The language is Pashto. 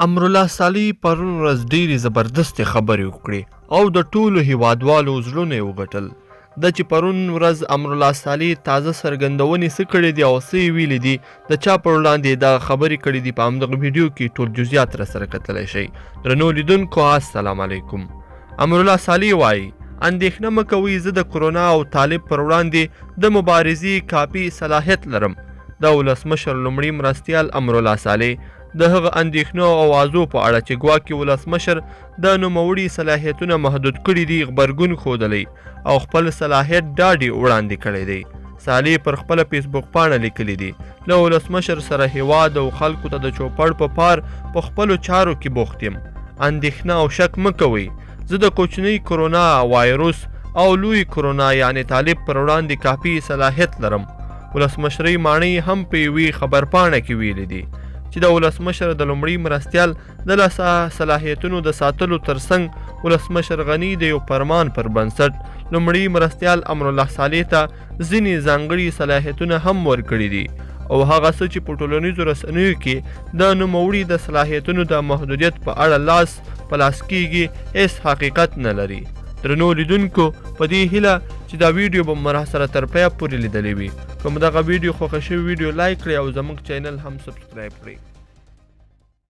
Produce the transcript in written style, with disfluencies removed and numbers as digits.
امرالله صالح پرون ورځ ډېرې زبردستې خبرې وکړې او د ټولو هیوادوالو زړونه یې وګټل. ده چې پرون ورځ امرالله صالح تازه څرګندونې څه کړې دي او څه یې ویلي دي، د چا پر وړاندې یې دغه خبرې کړې دي، په همدغه ویډیو کې ټول جزیات راسره کتلی شئ. درنو لیدونکو السلام علیکم. امرالله صالح وايي، اندېښنه مه کوئ، زه د کرونا او طالب پر وړاندې د مبارزې کافي صلاحیت لرم. د ولسمشر لومړي مرستیال امرالله صالح د هغه اندېښنو او اوازو په اړه چې ګواکې ولسمشر د نوموړي صلاحیتونه محدود کړي دي غبرګون ښودلی او خپل صلاحیت ډاډ یې وړاندې کړی دی. صالح پر خپله فیسبوک پاڼه لیکلي دي، له ولسمشر سره هیواد او خلکو ته د چوپړ په پار په خپلو چارو کې بوخت یم. اندېښنه او شک مه کوئ، زه د کوچنۍ کرونا وایروس او لوی کرونا یعنې طالب پر وړاندې کافي صلاحیت لرم. ولسمشرۍ ماڼۍ هم په یوې خبرپاڼه کې ویلي دي چې د ولسمشر د لومړي مرستیال د صلاحیتونو د ساتلو ترڅنګ ولسمشر غني د یو فرمان پر بنسټ لومړي مرستیال امرالله صالح ته ځینې ځانګړي صلاحیتونه هم ورکړي دي او هغه څه چې په ټولنیزو رسنیو کې د نوموړي د صلاحیتونو د محدودیت په اړه لاس په لاس کیږي هیڅ حقیقت نه لري. درنو لیدونکو په دې هیله چې دا ویډیو به مو راسره تر پایه پورې لیدلې وي. که مو دغه ویډیو خوښه شوې، ویډیو لایک کړئ او زموږ چینل هم سبسکرایب کړئ.